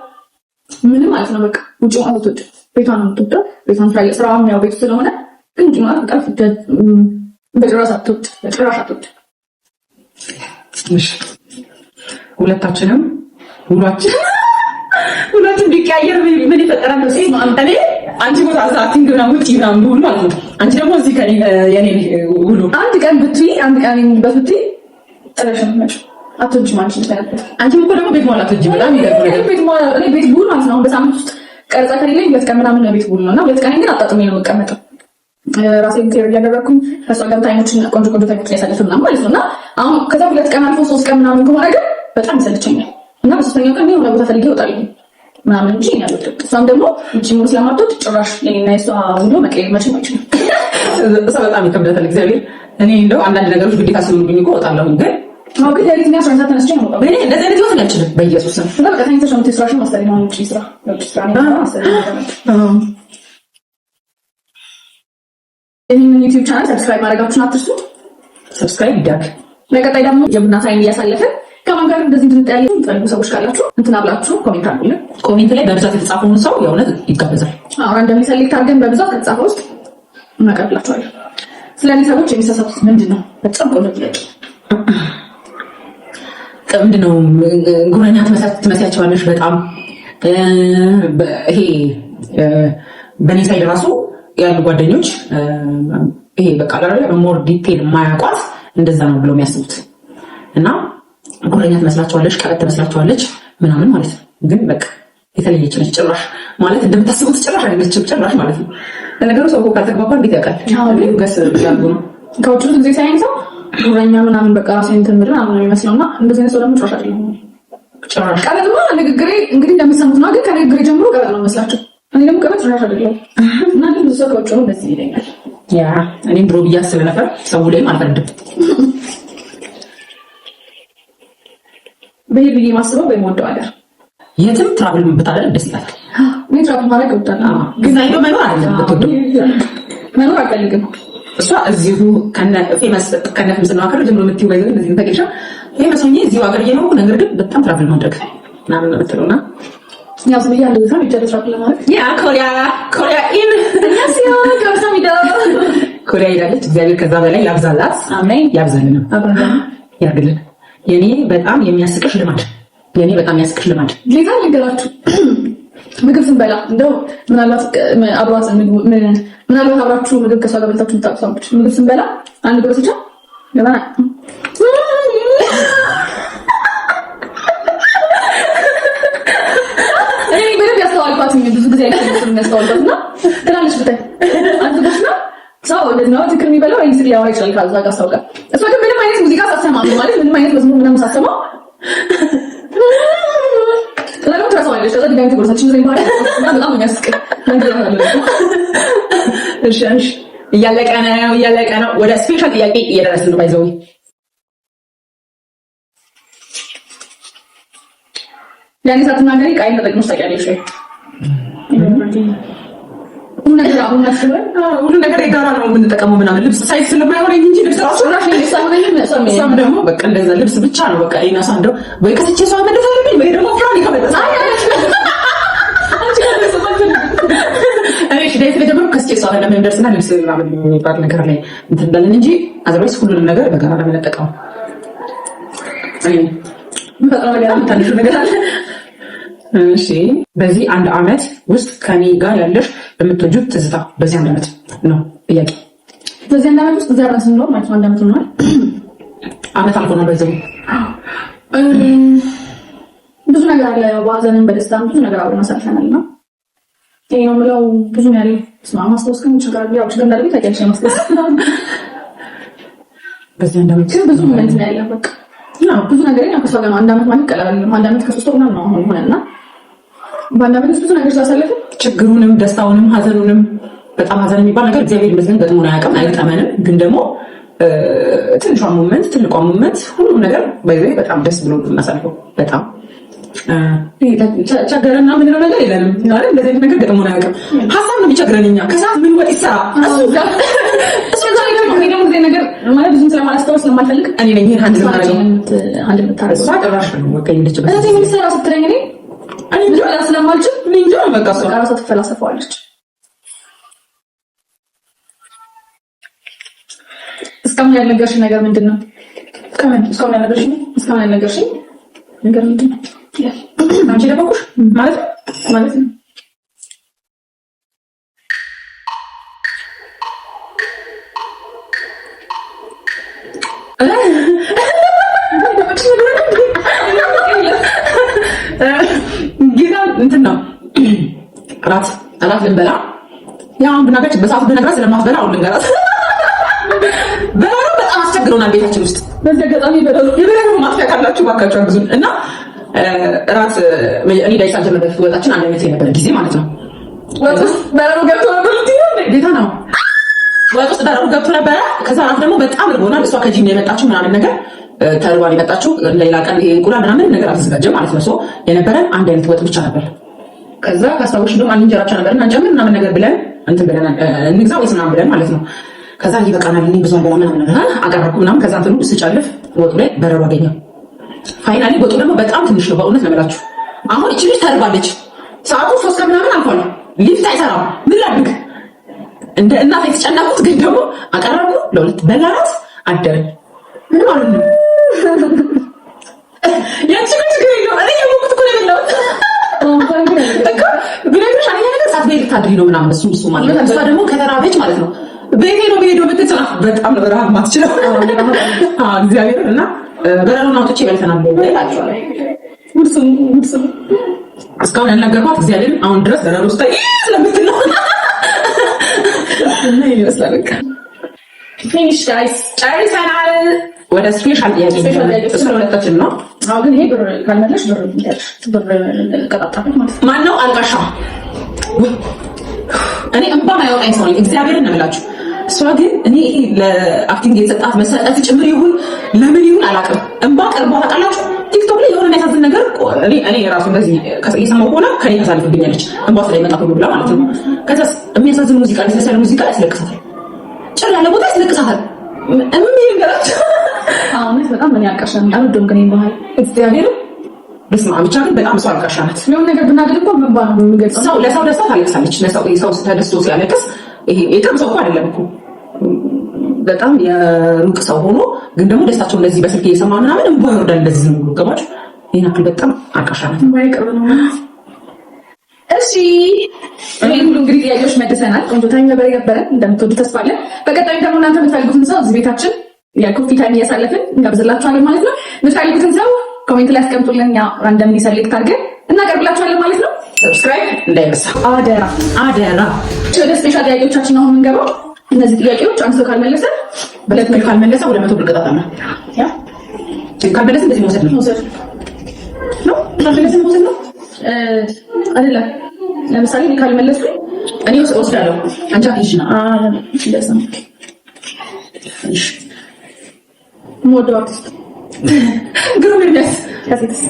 ምንም ማለት ነው። በቃ ውጭ መውጣት አትወድም። ቤቷን ነው የምትወደው። ቤቷን ስራዋም ያው ቤቱ ስለሆነ ግን ውጭ መውጣት በቃ በጭራሽ አትወድ፣ በጭራሽ አትወድ። እሺ፣ ሁለታችንም ውሏችን ቢቀያየር ምን ይፈጠራል? እኔ አንቺ ቦታ እዛ acting ምናምን ውጪ ምናምን ብውል ማለት ነው። አንቺ ደግሞ እዚህ ከኔ የኔ ውሎ አንድ ቀን ብትይ፣ አንድ ቀን የምልበት ብትይ ጥለሽ ነው የምትመጪው። አትወጂም አንቺ እንደነበር። አንቺም እኮ ደግሞ ቤት መዋል አትወጂም። በጣም የሚገርም ነገር። ቤት መዋል፣ እኔ ቤት ብውል ማለት ነው፣ አሁን በሳምንት ውስጥ ቀረጻ ከሌለኝ 2 ቀን ምናምን ነው ቤት ብውል ነው። እና 2 ቀን ግን አጣጥሜ ነው የምቀመጠው። ራሴን care እያደረግኩኝ ከእሷ ጋር time ኦችን፣ ቆንጆ ቆንጆ time ኦችን ያሳለፍን ምናምን ማለት ነው። እና አሁን ከዛ 2 ቀን አልፎ 3 ቀን ምናምን ከሆነ ግን በጣም ይሰለቸኛል። እና በሶስተኛው ቀን የሆነ ቦታ ፈልጌ እወጣለሁ ምናምን እንጂ እኔ አልወድም። እሷም ደግሞ ውጭ መሆን ስለማትወድ ጭራሽ የኔና የእሷ ውሎ መቀየር መቼም አይችልም። እሷ በጣም ይከብዳታል። እግዚአብሔር፣ እኔ እንደው አንዳንድ ነገሮች ግዴታ ሲሆኑብኝ እኮ እወጣለሁኝ፣ ግን አዎ፣ ግን ሌሊት እኔ 11 ሰዓት ተነስቼ ነው የምወጣው። እኔ እንደዚህ አይነት ህይወት አልችልም። በኢየሱስ ስም። ከዛ በቃ ተኝተሽ ነው የምትይው፣ ስራሽን ማስተሪ ነው፣ ውጭ ስራ፣ የውጭ ስራ ነው ማስተሪ ነው። ይህንን YouTube channel subscribe ማድረጋችሁን አትርሱ። Subscribe ይደረግ። በቀጣይ ደግሞ የቡና time እያሳለፍን ከማን ጋር እንደዚህ እንድንጠያየቅ የምትፈልጉ ሰዎች ካላችሁ እንትና ብላችሁ comment አድርጉልን። Comment ላይ በብዛት የተጻፈውን ሰው የእውነት ይጋበዛል። አዎ፣ randomly select አድርገን በብዛት ከተጻፈ ውስጥ እናቀርብላችኋለን። ስለ እኔ ሰዎች የሚሳሳቱት ምንድን ነው? በጣም ቆንጆ ጥያቄ። ምንድን ነው፣ ጉረኛ ትመስያቸዋለሽ በጣም። ይሄ በእኔ side ራሱ ያሉ ጓደኞች ይሄ በቃ more detail የማያውቋት እንደዛ ነው ብለው የሚያስቡት። እና ጉረኛ ትመስላቸዋለች፣ ቀበጥ ትመስላቸዋለች ምናምን ማለት ነው። ግን በቃ የተለየች ነች ጭራሽ፣ ማለት እንደምታስቡት ጭራሽ አይደለችም፣ ጭራሽ ማለት ነው። ለነገሩ ሰው ካልተግባባ እንዴት ያውቃል? Guess ያልጉ ነው። ከውጭ ብዙ ጊዜ ሳይን ሰው ጉረኛ ምናምን በቃ ራሴን እንትን ምድር ምናምን ነው የሚመስለው። እና እንደዚህ አይነት ሰው ደግሞ ጭራሽ አይደለም። ጭራሽ። ቀበጥማ ንግግሬ እንግዲህ እንደምትሰሙት ነው። ግን ከንግግሬ ጀምሮ ቀበጥ ነው የሚመስላቸው። እኔ ደግሞ ቀበጥ ጭራሽ አይደለም። እና ግን ብዙ ሰው ከውጭ ነው እንደዚህ ይለኛል። Yeah፣ እኔም ድሮ ብዬ አስብ ነበር። ሰው ላይም አልፈርድም። ብሄድ ብዬ ማስበው ወይም ወደው ሀገር? የትም travel ብታደርግ ደስ ይላል። እኔ travel ማድረግ እወዳለሁ። ግን አይዶ መኖር አይደለም ብትወደው። መኖር አልፈልግም። እሷ እዚሁ ከነ famous ከነ famous ነው ሀገር ጀምሮ የምትይው፣ ባይዘው እንደዚህ ተገሻ famous ሆኜ እዚሁ ሀገር እየኖርኩ ነገር ግን በጣም travel ማድረግ ምናምን ነው የምትለውና ያው ዝም ብዬ አንድ ቦታ ብቻ travel ለማድረግ። Yeah፣ ኮሪያ፣ ኮሪያ in 안녕하세요 감사합니다። ኮሪያ ሄዳለች። እግዚአብሔር ከዛ በላይ ያብዛላት። አሜን። ያብዛልንም። አብረን ያርግልን። የኔ በጣም የሚያስቅሽ ልማድ፣ የኔ በጣም የሚያስቅሽ ልማድ? ጌታ ልንገራችሁ፣ ምግብ ስንበላ እንደው ምናልባት አብራችሁ ምግብ ከሷ ጋር በልታችሁ የምታውቁ ሰዎች፣ ምግብ ስንበላ አንድ ጉረስ ብቻ ገና እኔ በደንብ ያስተዋልኳት፣ ብዙ ጊዜ አይደለም የሚያስተዋልኳት፣ እና ትላለች ብታይ አንድ ጉረስ ነው። ሰው እንደዚህ ነው ትክክል የሚበላው ወይ ስል ሊያወራ ይችላል ከዛ ጋር ሰው ጋር። እሷ ግን ምንም አይነት ሙዚቃ ሳሰማ፣ ማለት ምንም አይነት መዝሙር ምናምን ሳሰማ ከዛ ደግሞ ትረሳዋለች። ከዛ ድጋሚ ትጎርሳለች። እንደዚህ ማለት እና በጣም ነው የሚያስቀኝ ነገር አለ። እሺ እሺ፣ እያለቀ ነው፣ እያለቀ ነው። ወደ special ጥያቄ እየደረስን ነው። By the way ለእኔ ሳትናገሪ ቃይን ተጠቅመሽ ታውቂያለሽ ወይ? ሁሉ ነገር አሁን አስበን ሁሉ ነገር የጋራ ነው የምንጠቀመው ምናምን፣ ልብስ size ስለማይሆነኝ እንጂ ልብስ ራሱ ጭራሽ እኔ ሳይሆነኝም እሷም እሷም ደግሞ በቃ እንደዛ ልብስ ብቻ ነው በቃ ይና እሷ እንደው ወይ ከስቼ እሷ መለስ አለብኝ ወይ ደግሞ ፍራን ይከመለስ። አይ አይ፣ አንቺ ጋር ልብስ አልፈልግም። እኔ እሺ diet ስለጀመርኩ ከስቼ እሷ ጋር ለምንደርስና ልብስ ምናምን የሚባል ነገር ላይ እንትን እንዳለን እንጂ otherwise ሁሉንም ነገር በጋራ ነው የምንጠቀመው። እኔ የምፈጥረው ነገር በጣም ታንሹ ነገር አለ። እሺ፣ በዚህ አንድ አመት ውስጥ ከኔ ጋር ያለሽ የምትወጂው ትዝታ? በዚህ አንድ አመት ነው ጥያቄ። በዚህ አንድ ዓመት ውስጥ እዚያ አብረን ስንኖር ማለት ነው አንድ ዓመት ሆኗል። አመት አልፎናል። በዚህ ብዙ ነገር አለ። በሀዘንም በደስታም ብዙ ነገር አብረን አሳልፈናል ነው። ይሄ ነው የምለው ብዙ ነው ያለው። ስማ፣ ማስታወስ ግን ችግር አለ። ያው ችግር እንዳለብኝ ታውቂያለሽ። ማስታወስ በዚህ አንድ አመት ግን ብዙ moment ነው ያለው። በቃ ብዙ ነገር ያው ከእሷ ጋር ነው። አንድ ዓመት ማለት ቀላል አይደለም። አንድ ዓመት ከ3 ወር ምናምን ነው አሁን ሆነና በአንድ ዓመት ውስጥ ብዙ ነገር ስላሳለፍን ችግሩንም ደስታውንም ሀዘኑንም፣ በጣም ሀዘን የሚባል ነገር እግዚአብሔር ይመስገን ገጥሞን አያውቅም፣ አይገጠመንም። ግን ደግሞ ትንሿ moment፣ ትልቋ moment፣ ሁሉም ነገር በዚህ በጣም ደስ ብሎ እናሳልፈው። በጣም ቸገረና ምንለው ነገር የለንም ማለት እንደዚህ አይነት ነገር ገጥሞን አያውቅም። ሀሳብ ነው የሚቸግረን እኛ፣ ከሰዓት ምን ወጥ ይሰራ። እሱ ደግሞ ጊዜ ነገር ማለት ብዙም ስለማላስታውስ ስለማልፈልግ እኔ ነኝ ይሄን handle የማደርገው። Handle የምታደርገው። እሷ ጭራሽ ነው በቃ የሄደችበት። እህቴ ምን ይሰራ ስትለኝ እኔ እኔ እንጃ። ብዙ ስለማልችል እኔ እንጃ በቃ እሷ በቃ ራሷ ትፈላሰፈዋለች። እስካሁን ያልነገርሽኝ ነገር ምንድን ነው? ከምን እስካሁን ያልነገርሽኝ? እስካሁን ያልነገርሽኝ ነገር ምንድን ነው ይላል። አንቺ የደበኩሽ ማለት ነው? ማለት ነው። ጌታ እንትን ነው፣ እራት እራት ልንበላ፣ ያው አሁን ብናገር በሰዓቱ ብነግራት ስለማትበላ አሁን ልንገራት። በረሮ በጣም አስቸግሮናል ቤታችን ውስጥ። በዚህ አጋጣሚ በረሮ የበረሮ ማጥፊያ ካላችሁ ባካችሁ አግዙን። እና እራት እኔ diet ሳልጀምር በፊት ወጣችን አንድ አይነት የነበረ ጊዜ ማለት ነው። ወጥ ውስጥ በረሮ ገብቶ ነበር ልትይ ነው እንዴ? ጌታ ነው፣ ወጥ ውስጥ በረሮ ገብቶ ነበረ። ከዛ እራት ደግሞ በጣም እርቦናል። እሷ ከጂም ነው የመጣችው ምናምን ነገር፣ ተርባን የመጣችው። ሌላ ቀን ይሄ እንቁላል ምናምን ነገር አልተዘጋጀም ማለት ነው። So የነበረን አንድ አይነት ወጥ ብቻ ነበር። ከዛ ካስታወስሽ ደግሞ አንድ እንጀራ ብቻ ነበር እና እንጨምር ምናምን ነገር ብለን እንትን ብለን እንግዛ ወይስ ምናምን ብለን ማለት ነው። ከዛ ይበቃናል፣ እኔ ብዙ አልበላም ምናምን ነገር አቀረብኩ ምናምን። ከዛ እንትኑ ስጨልፍ ወጡ ላይ በረሮ አገኘው። Finally ወጡ ደግሞ በጣም ትንሽ ነው፣ በእውነት ነው የምላችሁ። አሁን እቺ ልጅ ተርባለች። ሰዓቱ 3 ከምናምን አልፏል። ሊፍት አይሰራም። ምን ላድርግ? እንደ እናት የተጨነኩት ግን ደግሞ አቀረብኩ። ለሁለት በላናት አደርን። ምንም አልሆንም። ያንቺ ግን ችግር የለውም። እኔ የሞኩት እኮ ነው የበላሁት እኮ ብነግርሽ። አንደኛ ነገር ሳትበይ ልታድሪ ነው ምናምን፣ እሱ እሱ ማለት ነው። እሷ ደግሞ ከተራበች ማለት ነው ቤቴ ነው የምሄደው ብትል ጽናት በጣም ነው ረሃብ ማትችለው። አዎ እግዚአብሔርን፣ እና በረሮን አውጥቼ በልተናል እላቸዋለሁ። ጉድስም ጉድስም። እስካሁን ያልነገርኳት እግዚአብሔርን አሁን ድረስ በረሮ ስታይ ስለምትል ነው። እና ይሄን ይመስላል በቃ። Finish guys። ጨርሰናል። ወደ special ጥያቄ። Special ጥያቄ። እሱ ለሁለታችን ነው። አዎ፣ ግን ይሄ ብር ካልመለሽ ብር ይያልሽ ብር ቀጣጣለች ማለት ነው። ማነው አልቃሻ? ውይ፣ እኔ እንባ ማያወጣኝ ሰው ነኝ። እግዚአብሔርን ነው የምላችሁ። እሷ ግን እኔ ይሄ ለ acting የተሰጣት መሰጠት ጭምር ይሁን ለምን ይሁን አላውቅም። እንባ ቀርቧ ታውቃላችሁ። ቲክቶክ ላይ የሆነ የሚያሳዝን ነገር እኔ ራሱ እንደዚህ እየሰማሁ ከሆነ ከኔ ታሳልፍብኛለች እንባ ስለሚመጣ ሁሉ ብላ ማለት ነው። ከዛ የሚያሳዝን ሙዚቃ፣ ለስለስ ያለ ሙዚቃ ያስለቅሳታል። ጭር ያለ ቦታ ያስለቅሳታል። እምቢ ልንገራችሁ። አሁን በጣም እኔ አልቃሻ ነኝ። አልወደውም ግን ይሄን ባህል። እግዚአብሔር በስመ አብ። ብቻ ግን በጣም እሷ አልቃሻ ናት። የሆነ ነገር ብናደርግ እኮ እንባ ነው የሚገልጸው። ሰው ለሰው ደስታ ታለቅሳለች። ለሰው ሰው ተደስቶ ሲያለቅስ ይሄ የቅርብ ሰው እኮ አይደለም እኮ፣ በጣም የሩቅ ሰው ሆኖ ግን ደግሞ ደስታቸው እንደዚህ በስልክ እየሰማ ምናምን እንባ ይወርዳል። እንደዚህ ዝም ብሎ ገባችሁ? ይሄን ያክል በጣም አልቃሻ ናት። እንባ ቅርብ ነው። እሺ ይሄን ሁሉ እንግዲህ ጥያቄዎች መልሰናል። ቆንጆ time ነበር የነበረን። እንደምትወዱ ተስፋ አለን። በቀጣዩ ደግሞ እናንተ የምትፈልጉትን ሰው እዚህ ቤታችን የ coffee time እያሳለፍን እንጋብዝላችኋለን ማለት ነው። የምትፈልጉትን ሰው comment ላይ አስቀምጡልን። ያ randomly select አድርገን እናቀርብላችኋለን ማለት ነው። Subscribe እንዳይረሳ። አደራ። አደራ። ወደ special ጥያቄዎቻችን አሁን የምንገባው፣ እነዚህ ጥያቄዎች አንድ ሰው ካልመለሰ በትክክል ካልመለሰ 200 ብር ቅጣት ነው። Yeah። ካልመለሰ እንደዚህ መውሰድ ነው። መውሰድ ነው፣ ካልመለሰ መውሰድ ነው። አይደለም። ለምሳሌ እኔ ካልመለስኩኝ እኔ ወስዳለሁ። አንቺ አትይሽ ነው። እንደዛ ነው። የምወደው አርቲስት? ግሩም ኤርሚያስ። ከሴትስ?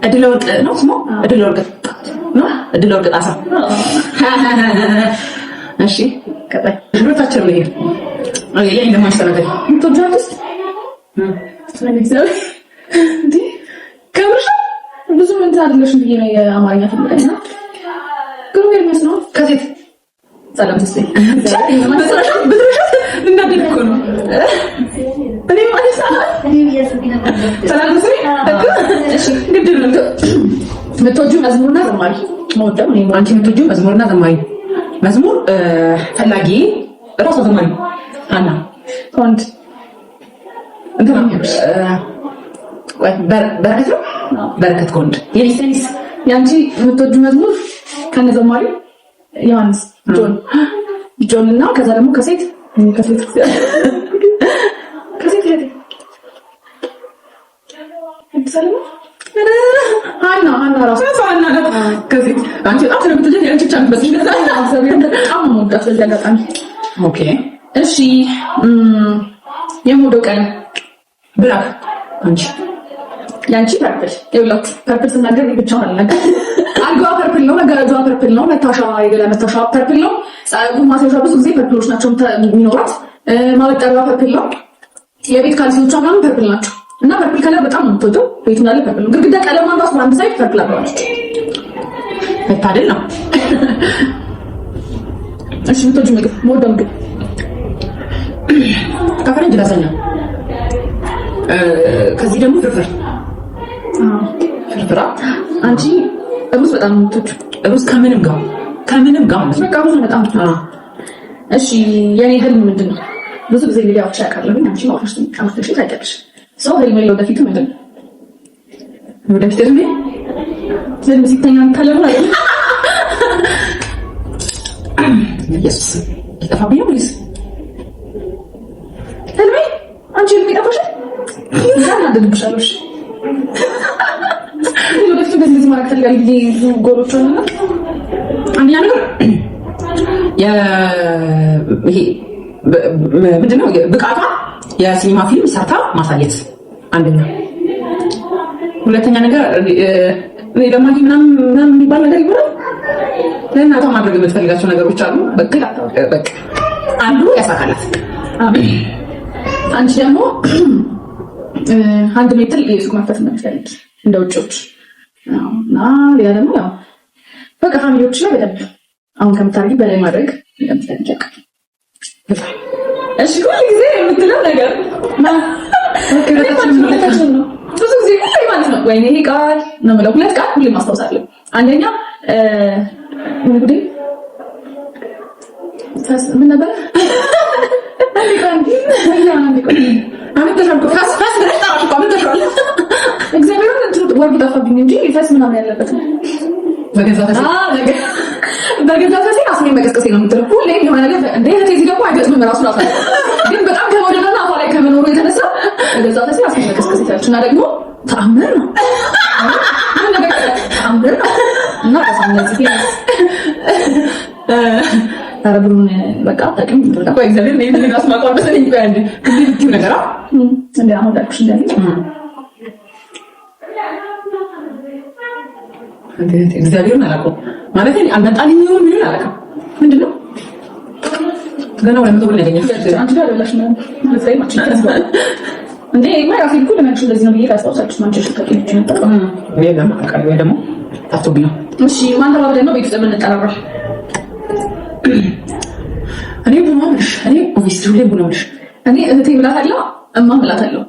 እድለ ወርቅ ነው ስሟ። እድለ ወርቅ ነው። እድለ ወርቅ ጣሳ። እሺ ቀጣይ። ሁለታችን ነው ይሄ። ይሄ ደግሞ አስተናጋጅ። የምትወጂው አርቲስት? እንዴ ከምርሽ ነው? ብዙም እንትን አይደለሽም ብዬ ነው፣ የአማርኛ ፊልም ላይ እና ግሩም ኤርሚያስ ነው። ከሴት? ሰላም ተስፋዬ። ብትረሻት ብትረሻት ልናደድ እኮ ነው። እኔ ማለት ሰላም ተስፋዬ እኮ እሺ ግድ ነው። የምትወጂው መዝሙርና ዘማሪ? መወደው እኔ አንቺ የምትወጂው መዝሙርና ዘማሪ? መዝሙር ፈላጊ እራሷ ዘማሪ ሀና። ወንድ? እንትና ቆይ፣ በረከት ነው፣ በረከት ከወንድ። የኔስ? የአንቺ የምትወጂው መዝሙር ከነ ዘማሪው? ዮሐንስ ጆን፣ ጆን እና ከዛ ደግሞ ከሴት እህቴ አዲስ አበባ ሀና፣ ሀና ራሱ። ሀና ናት ከሴት። አንቺ በጣም ስለምትወጂት የአንቺ ብቻ የምትመስልሽ። እግዚአብሔርን በጣም ነው የምወዳት በዚህ አጋጣሚ። Okay። እሺ፣ የምወደው ቀለም? Black። አንቺ? ያንቺ purple። ይኸውላችሁ purple ስናገር እኔ ብቻውን አልናገርም። አልጋዋ purple ነው፣ መጋረጃዋ purple ነው፣ መታሻዋ የገላ መታሻዋ purple ነው። ፀጉር ማስያዣ ብዙ ጊዜ purple ኦች ናቸው የሚኖራት። ማበጠሪያዋ purple ነው። የቤት ካልሲዎቿ ምናምን purple ናቸው። እና purple color በጣም ነው የምትወደው። ቤቱ እንዳለ purple ነው። ግድግዳ ቀለሟን ራሱ በአንድ side purple አድርገዋለች። መታደል ነው። እሺ የምትወጂው ምግብ? የምወደው ምግብ? ከፈረንጅ ላዛኛ፣ ከዚህ ደግሞ ፍርፍር፣ ፍርፍራ። አንቺ ሩዝ በጣም ነው የምትወጂው። ሩዝ ከምንም ጋር፣ ከምንም ጋር ማለት ነው። በቃ ሩዝ በጣም። እሺ የኔ ህልም ምንድን ነው? ብዙ ጊዜ ሚዲያ አውጥቼ አውቃለሁኝ። አንቺ አውጥተሽ አውጥተሽ ታውቂያለሽ። ሰው ህልም ለወደፊቱ ምንድን ነው? ወደፊት ህልሜ ህልም ሲተኛ ታለሙ አይደል? ኢየሱስ ይጠፋብኝ ነው ወይስ ህልሜ? አንቺ ህልሜ ጠፋሽ? ያናደድብሻለሁ። እሺ ወደፊት እንደዚህ እንደዚህ ማድረግ ፈልጋለሁ ብዬ ብዙ ጎሎች አሉና አንደኛ ነገር ይሄ ምንድነው ብቃቷ የሲኒማ ፊልም ሰርታ ማሳየት አንደኛ። ሁለተኛ ነገር እኔ ደግሞ ምናምን ምናምን የሚባል ነገር ይኖራል። ለእናቷ ማድረግ የምትፈልጋቸው ነገሮች አሉ። በቃ በቃ አንዱ ያሳካላት። አሜን። አንቺ ደግሞ 1 ሜትር የሱቅ መክፈት እንደምትፈልጊ እንደ ውጭዎች እና ሌላ ደግሞ ያው በቃ family ዎች ላይ በደንብ አሁን ከምታደርጊ በላይ ማድረግ እንደምትፈልጊ ያውቃል። እሺ ሁል ጊዜ የምትለው ነገር ነው። ብዙ ጊዜ ሁሌ ማለት ነው። ወይኔ ይሄ ቃል ነው የምለው። ሁለት ቃል ሁሌ ማስታወሳለሁ። አንደኛ ምን ጉዴ ምን ነበር? እግዚአብሔርን ወርዱ ጠፋብኝ እንጂ ፈስ ምናምን ያለበት ነው። በገዛ ፈሴ ራስን መቀስቀሴ ነው የምትለው። ሁሌ የሆነ ነገር እንደ እህቴ እዚህ ደግሞ አይገጥምም ራሱ ራሱ ግን በጣም ከመውደዷና አፏ ላይ ከመኖሩ የተነሳ በገዛ ፈሴ ራስን መቀስቀሴ ትላለች። እና ደግሞ ተአምር ነው ተአምር ነው እና ራስ እነዚህ ኧረ ብሩን በቃ አታውቂም። ቆይ እግዚአብሔር ነው ራስ ማቋል መሰለኝ። ቆይ አንዴ እንዴ ብትይው ነገር እንደ አሁን ዳልኩሽ እንደዚህ እግዚአብሔርን አላውቀውም ማለት አልመጣልኝ ይሁን ምን አላውቅም። ምንድን ነው ገና 200 ብር ያገኛል። አንቺ ጋር አይደለሽ ነው ማለት ላይ ማቺ እንዴ ማ ራሴ እኮ ለምን እንደዚህ ነው ብዬ ላስታውሳችሁ ማንቸሽ ታውቂያለሽ ነበር። የለም አውቃለሁ፣ ወይ ደግሞ ጠፍቶብኝ ነው። እሺ ማን ተባብለን ነው ቤት ውስጥ የምንጠራራው? እኔ ቡና ብልሽ፣ እኔ obviously ሁሌ ቡና ብልሽ። እኔ እህቴ ብላታለሁ፣ እማ ብላታለሁ።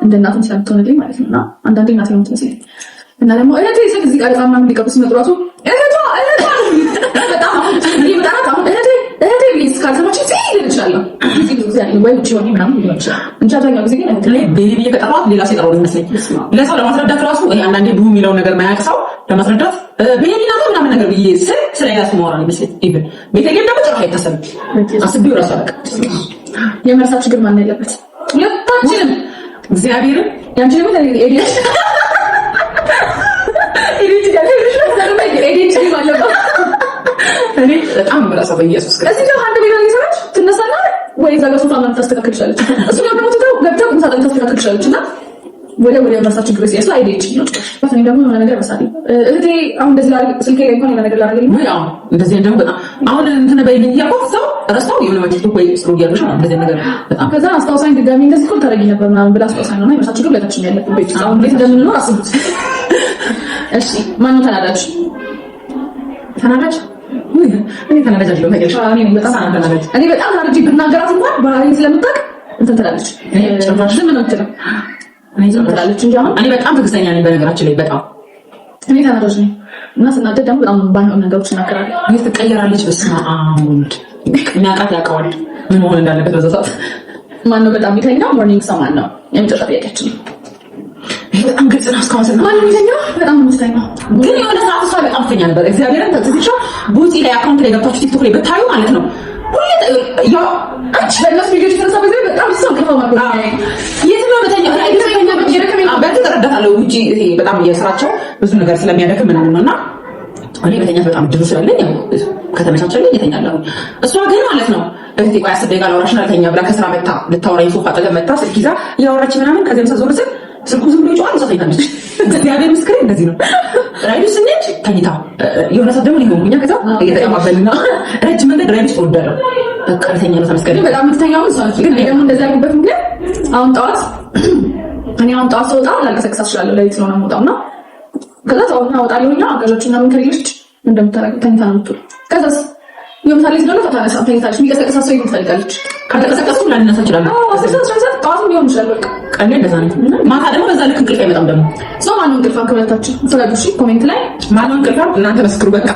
እንደ እናትም ስለምትሆንልኝ ማለት ነው። እና አንዳንዴ እናቴ ነው የምትመስለኝ። እና ደግሞ እህቴ ስል እዚህ ቀረጻ ምናምን ሊቀሩ ሲመጡ እራሱ እህቷ እህቷ በጣም አሁን እኔ በጣም አሁን እህቴ እህቴ ብዬ እስካልሰማችኝ ሲ ልል እችላለሁ። እዚህ ብዙ ጊዜ አለ ወይ ውጪ ሆኜ ምናምን ሊሆን ይችላል እንጂ አብዛኛው ጊዜ ግን እህቴ እኔ baby ብዬ ከጠራኋት ሌላ ሰው የጠራው ይመስለኝ። ለሰው ለማስረዳት ራሱ እኔ አንዳንዴ ቡ የሚለውን ነገር ማያውቅ ሰው ለማስረዳት baby ናት ምናምን ነገር ብዬ ስል ስለ ሌላ ሰው ማውራት ይመስለኝ። Even ቤተልሔም ደግሞ ጭራሽ አይታሰብም። አስቤው ራሱ አላውቅም። የመርሳት ችግር ማን ያለበት? ሁለታችንም እግዚአብሔርን ያንቺ ደግሞ ADHD ADHD አለባት። እኔ በጣም የምረሳው በኢየሱስ ክርስቶስ እዚህ ጋር አንድ ቤት እየሰራች ትነሳና ወይ እዛ ጋር ሶፋ ምናምን ታስተካክል ትችላለች። እሱ ጋር ደግሞ ትተው ገብታ ቁም ሳጥን ታስተካክል ትችላለች። እና ወደ ወደ መርሳት ችግር እሱ ADHD ነው። እኔ ደግሞ የሆነ ነገር እረሳለሁ። እህቴ አሁን እንደዚህ ላደርግ ስልኬ ላይ እንኳን የሆነ ነገር ላደርግልኝ ወይ አሁን እንደዚህ ደግሞ በጣም አሁን እንትን በይልኝ እያልኳት ሰው ረስታው የሆነ ወይ ቲክቶክ ወይ ስሩ እያልኩሽ ነው እንደዚህ ነገር በጣም ከዛ አስታውሳኝ ድጋሚ እንደዚህ እኮ ታደርጊ ነበር ምናምን ብላ አስታውሳኝ ነው። እና የመርሳት ችግር ሁለታችንም ያለብን ቤት ውስጥ አሁን እንዴት እንደምንኖር አስቡት። እሺ ማነው ተናዳጅ? ተናዳጅ ውይ እኔ ተናዳጅ አይደለሁም ታውቂያለሽ። እኔ ነኝ በጣም ተናዳጅ። እኔ በጣም ተናድጄ ብናገራት እንኳን ባህሪን ስለምታውቅ እንትን ትላለች። እኔ ጭራሽ ዝም ነው የምትለው እኔ ዝም ትላለች እንጂ አሁን እኔ በጣም ትዕግስተኛ ነኝ በነገራችን ላይ በጣም እኔ ተናዳጅ ነኝ እና ስናደድ ደግሞ በጣም ባይሆን ነገሮች እናገራለሁ። እኔ ትቀየራለች። በስመ አብ ወልድ የሚያውቃት ያውቀዋል ምን መሆን እንዳለበት በዛ ሰዓት። ማነው በጣም የሚተኛው? Morning ሰው ማን ነው? የመጨረሻ ጥያቄያችን ነው። ይሄ በጣም ግልጽ ነው። እስካሁን ስና ማነው የሚተኛው? በጣም ነው የምትተኛው። ግን የሆነ ሰዓት እሷ በጣም ትተኛ ነበር። እግዚአብሔርን ትዝሻ ቡጢ ላይ account ላይ ገብታችሁ ቲክቶክ ላይ ብታዩ ማለት ነው ሁሌ ያው አንቺ በእነሱ ቪዲዮች የተነሳ በዚህ በጣም ሰው እንቅልፍ ማቆም የትም ነው የምተኛው። በእርግጥ እረዳታለሁ። ውጪ ይሄ በጣም የስራቸው ብዙ ነገር ስለሚያደክም ምናምን ነው እና እኔ መተኛት በጣም እድሉ ስላለኝ ያው ከተመቻቸልኝ እተኛለሁ። እሷ ግን ማለት ነው እህቴ ቆይ 10 ደቂቃ ላውራሽ እና ልተኛ ብላ ከስራ መታ ልታወራኝ ሶፋ አጠገብ መታ ስልክ ይዛ እያወራች ምናምን ከዚያም ዞር ስል ስልኩ ዝም ብሎ ይጮሃል። እሷ ተኝታለች። እግዚአብሔር ምስክሬ እንደዚህ ነው። ራይዱ ስንሄድ ተኝታ የሆነ ሰዓት ደግሞ ሊሆንኩኛ ከዛ እየተቀባበልና ረጅም መንገድ ራይድ ውስጥ እወዳለሁ። በቃ ልተኛ ነው ተመስገን። ግን በጣም የምትተኛው እሷ ነች። ግን እኔ ደግሞ እንደዛ ያልኩበት ምክንያት አሁን ጠዋት እኔ አሁን ጠዋት ስወጣ ላልቀሰቅሳት እችላለሁ። ሌሊት ስለሆነ የምወጣው እና ከዛ ጠዋት እወጣለሁና አጋዦች ምናምን ከሌለች እንደምታደርገው ተኝታ ነው የምትውለው። ከዛስ የምሳሌ ስለሆነ ታነሳ ተኝታለች። የሚቀሰቅሳት ሰው ትፈልጋለች። ካልተቀሰቀስኩ ላልነሳ እችላለሁ። አዎ 10 ሰዓት 11 ሰዓት ጠዋትም ሊሆን ይችላል። በቃ ቀን ላይ እንደዛ ነው። ማታ ደግሞ በዛ ልክ እንቅልፍ አይመጣም። ደግሞ ሰው ማነው እንቅልፋም ከሁለታችን ፍረዱ። እሺ comment ላይ ማነው እንቅልፋም? እናንተ መስክሩ። በቃ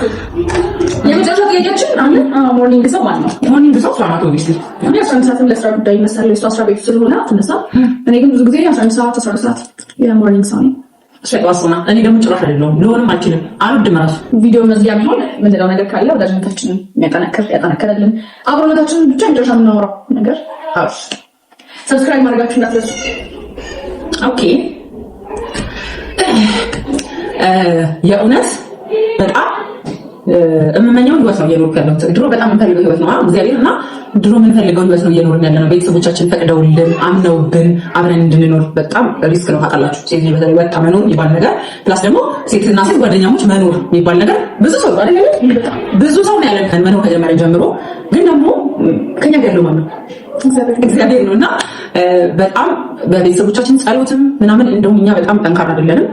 የመጨረሻ ጥያቄያችን አሁን morning ሰው ማን ነው? Morning ሰው እሷ ናት obviously። እኔ 11 ሰዓትም ለስራ ጉዳይ ይነሳለሁ። የእሷ ስራ ቤቱ ስለሆነ አትነሳም። እኔ ግን ብዙ ጊዜ 11 ሰዓት 12 ሰዓት የ morning ሰው ነኝ። እሷ የጠዋት ሰው ናት። እኔ ደግሞ ጭራሽ አይደለሁም፣ ልሆንም አልችልም፣ አልወድም እራሱ። ቪዲዮ መዝጊያ ቢሆን ምንለው ነገር ካለ ወዳጅነታችንን የሚያጠናክር ያጠናክርልን አብሮነታችንን ብቻ መጨረሻ የምናወራው ነገር subscribe ማድረጋችሁ እንዳትረሱ። Okay፣ የእውነት በጣም የምመኘውን ህይወት ነው እየኖርኩ ያለሁት። ድሮ በጣም የምፈልገው ህይወት ነው እግዚአብሔር እና ድሮ የምንፈልገው ህይወት ነው እየኖርን ያለ ነው። ቤተሰቦቻችን ፈቅደውልን አምነውብን አብረን እንድንኖር በጣም risk ነው ታውቃላችሁ። ሴት ልጅ በተለይ ወጣ መኖር የሚባል ነገር plus ደግሞ ሴትና ሴት ጓደኛሞች መኖር የሚባል ነገር ብዙ ሰው አይደል ብዙ ሰው ነው ያለን መኖር ከጀመረ ጀምሮ። ግን ደግሞ ከኛ ጋር ያለው ማነው? እግዚአብሔር ነው። እና በጣም በቤተሰቦቻችን ጸሎትም ምናምን እንደውም እኛ በጣም ጠንካራ አይደለንም።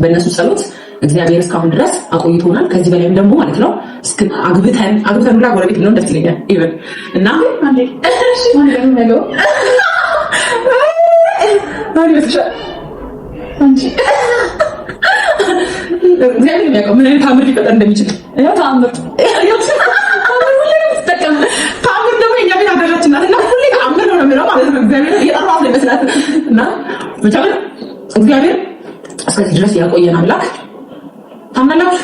በእነሱ ጸሎት እግዚአብሔር እስካሁን ድረስ አቆይቶናል። ከዚህ በላይም ደግሞ ማለት ነው እስከ አግብተን አግብተን ሁላ ጎረቤት ነው ደስ ይለኛል። Even እና እግዚአብሔር የሚያውቀው ምን አይነት ታምር ሊፈጠር እንደሚችል። ያው ተአምር ተአምር ደግሞ የኛ ቤት አጋዣችን ናት እና ሁሌ ተአምር ነው የሚለው ማለት ነው። እግዚአብሔር እየጠራኋት ነው ይመስላት እና ብቻ ግን እግዚአብሔር እስከዚህ ድረስ ያቆየን አምላክ ታምናላችሁ።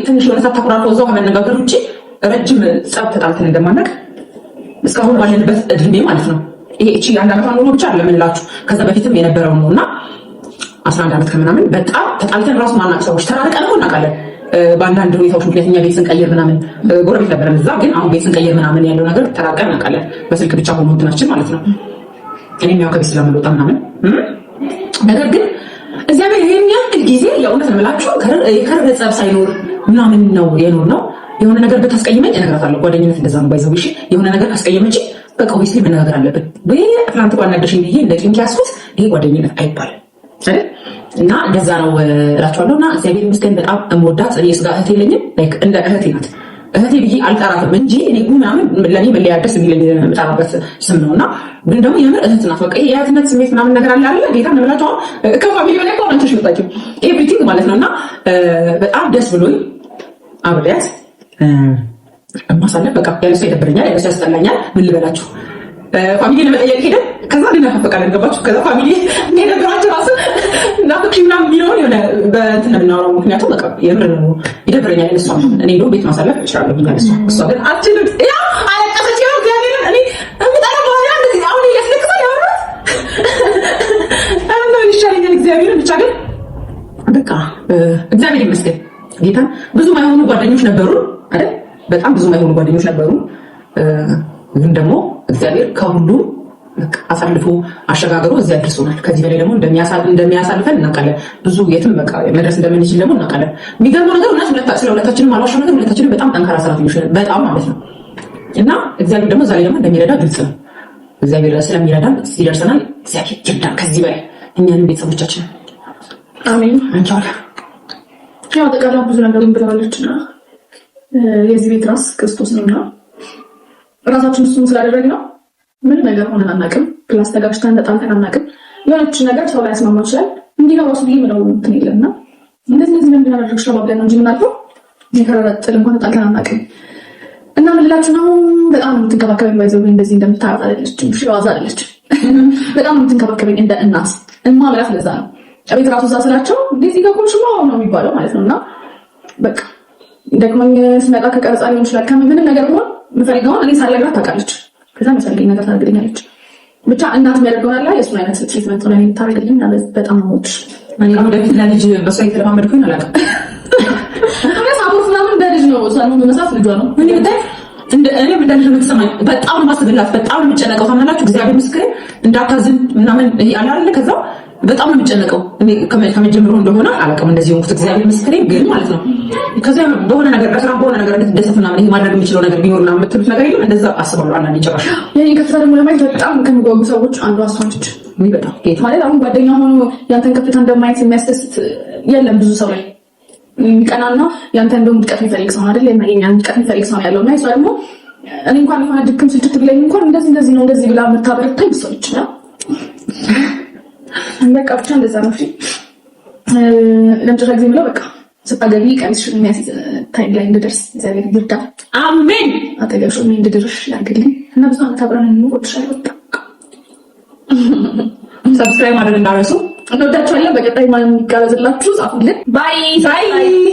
ትንሽ የሆነ ሳታኩራርፈው እዛው ከመነጋገር ውጭ ረጅም ጸብ ተጣልተን እንደማናውቅ እስካሁን ባለንበት እድሜ ማለት ነው። ይሄ እቺ አንድ ዓመቷን ኑሮ ብቻ አይደለም የምንላችሁ ከዛ በፊትም የነበረው ነው እና 11 ዓመት ከምናምን በጣም ተጣልተን ራሱ ማናውቅ ሰዎች ተራርቀን እኮ እናውቃለን። በአንዳንድ ሁኔታዎች ምክንያት እኛ ቤት ስንቀይር ምናምን ጎረቤት ነበረን እዛ፣ ግን አሁን ቤት ስንቀይር ምናምን ያለው ነገር ተራርቀን እናውቃለን። በስልክ ብቻ ሆኖ እንትናችን ማለት ነው። እኔም ያው ከቤት ስለምንወጣ ምናምን ነገር ግን እግዚአብሔር ይሄን ያክል ጊዜ የእውነት ነው የምላችሁ የከረረ ጸብ ሳይኖር ምናምን ነው የኖር ነው። የሆነ ነገር ብታስቀይመኝ እነግራታለሁ። ጓደኝነት እንደዛ ነው። ባይዘው እሺ፣ የሆነ ነገር ካስቀየመች በቃ obviously መነጋገር አለብን። ወይ ትናንት እኮ አናደሽኝ ብዬ እንደ ቂም ያዝኩት ይሄ ጓደኝነት አይባልም አይደል? እና እንደዛ ነው እላችኋለሁ። እና እግዚአብሔር ይመስገን በጣም እምወዳት እኔ የስጋ እህት የለኝም። Like እንደ እህቴ ናት። እህቴ ብዬ አልጠራትም እንጂ እኔ ምናምን ለእኔ መለያ ደስ የሚለኝ የምጠራበት ስም ነው። እና ግን ደግሞ የምር እህት ናት። በቃ ይሄ የእህትነት ስሜት ምናምን ነገር አለ አይደለ? ጌታ ነው የምላቸው። አሁን ከ family በላይ እኮ አንቺ መጣችሁ everything ማለት ነው። እና በጣም ደስ ብሎኝ አብሬያት ማሳለፍ በቃ ያለሷ ይደብረኛል፣ ያለሷ ያስጠላኛል። ምን ልበላችሁ family ለመጠየቅ ሄደን ከዛ እንናፈቃለን። ገባችሁ? ከዛ family እንደነበራቸው ራሱ ናፍቂ ምናምን የሚለውን የሆነ በእንትን ነው የምናወራው። ምክንያቱም በቃ የምር ነው ይደብረኛል። እሷ እኔ እንደውም ቤት ማሳለፍ እችላለሁ ያለሷ፣ እሷ ግን አትችልም። ያው አለቀሰች። ያው እግዚአብሔርን እኔ የምጠላው ባህሪ እንደዚህ አሁን እያስለቅሳል ያወራት አሁን ይሻለኛል። እግዚአብሔርን ብቻ ግን በቃ እግዚአብሔር ይመስገን ጌታ ብዙ ማይሆኑ ጓደኞች ነበሩ አይደል? በጣም ብዙ ማይሆኑ ጓደኞች ነበሩ። ግን ደግሞ እግዚአብሔር ከሁሉም አሳልፎ አሸጋግሮ እዚያ አድርሶናል። ከዚህ በላይ ደግሞ እንደሚያሳልፈን እናውቃለን። ብዙ የትም በቃ መድረስ እንደምንችል ደግሞ እናውቃለን። የሚገርመው ነገር እውነት ስለ ሁለታችንም አልዋሻው ነገር ሁለታችንም በጣም ጠንካራ ሰራተኞች ነን፣ በጣም ማለት ነው። እና እግዚአብሔር ደግሞ እዛ ላይ ደግሞ እንደሚረዳ ግልጽ ነው። እግዚአብሔር ስለሚረዳን ይደርሰናል። እግዚአብሔር ይርዳን ከዚህ በላይ እኛንም ቤተሰቦቻችንን። አሜን። አንቺ አለ ያው ጠቃላ ብዙ ነገር ብለዋለች እና የዚህ ቤት ራስ ክርስቶስ ነውና ራሳችን እሱን ስላደረግነው ምንም ነገር ሆነን አናውቅም። Plus ተጋጭተን ተጣልተን አናውቅም። የሆነች ነገር ሰው ላይ ያስማማ ይችላል። እንዲህ ነው ራሱ ብዬ ምለው እንትን የለም እና እንደዚህ እንደዚህ ለምንድን አደረግሽ ነው ብለን ነው እንጂ የምናልፈው የከረረ ጥል እንኳን ተጣልተን አናውቅም። እና ምን ልላችሁ ነው፣ በጣም የምትንከባከበኝ ባይዘው እንደዚህ እንደምታያት አይደለችም፣ እሺ ዋዛ አይደለችም። በጣም የምትንከባከበኝ እንደ እናት እማ ብላት ለዛ ነው ቤት ራሱ እዛ ስላቸው እንደዚህ ጋር ኮንሽማ ነው የሚባለው ማለት ነው። እና በቃ ደክሞኝ ስመጣ ከቀረጻ ሊሆን ይችላል ከምንም ነገር ሆን የምፈልገውን እኔ ሳልነግራት ታውቃለች። ከዛ የሚያስፈልገኝ ነገር ታደርግልኛለች። ብቻ እናት የሚያደርገውን አለ የእሱን አይነት treatment ነው የምታደርግልኝ እና በጣም ነው የምወድሽ። እኔ ወደፊት ለልጅ በሷ የተለማመድኩኝ አላውቅም። ሳቦት ምናምን እንደ ልጅ ነው እሷን በመሳት ልጇ ነው። እኔ ብታይ እንደ እኔም እንደ ልጅ ነው የምትሰማኝ። በጣም ነው የማስብላት፣ በጣም ነው የምጨነቀው። ታምናላችሁ? እግዚአብሔር ምስክሬ እንዳታዝን ምናምን ይሄ አለ አይደለ? ከዛ በጣም ነው የምጨነቀው። እኔ ከመጀመሩ እንደሆነ አላውቅም እንደዚህ ሆንኩት። እግዚአብሔር ምስክሬ ግን ማለት ነው ከዛ በሆነ ነገር በስራ በሆነ ነገር እንድትደሰት ምናምን ይሄ ማድረግ የሚችለው ነገር ቢኖር ምናምን የምትሉት ነገር የለም። እንደዛ አስባለሁ አንዳንዴ ጭራሽ። የኔን ከፍታ ደግሞ ለማየት በጣም ከሚጓጉ ሰዎች አንዷ እሷ ነች። እኔ በጣም ጌታ ማለት አሁን ጓደኛ ሆኖ ያንተን ከፍታ እንደማየት የሚያስደስት የለም። ብዙ ሰው ላይ የሚቀናና ያንተን እንደውም ውድቀት የሚፈልግ ሰው አይደል? የኛን ውድቀት የሚፈልግ ሰው ያለው እና እሷ ደግሞ እኔ እንኳን የሆነ ድክም ስልችት ብለኝ እንኳን እንደዚህ እንደዚህ ነው እንደዚህ ብላ የምታበረታኝ እሷ ነች። እና በቃ ብቻ እንደዛ ነው። እሺ ለመጨረሻ ጊዜ የምለው በቃ ስታገቢ ቀሚስሽን የሚያስይዝ time ላይ እንድደርስ እግዚአብሔር ይርዳ። አሜን። አጠገብሽ ሆኜ እንድድርሽ ያድርግልኝ እና ብዙ ዓመት አብረን እንኖር። እወድሻለሁ በጣም። Subscribe ማድረግ እንዳረሱ። እንወዳችኋለን። በቀጣይ ማን ይጋበዝላችሁ ጻፉልን። Bye bye።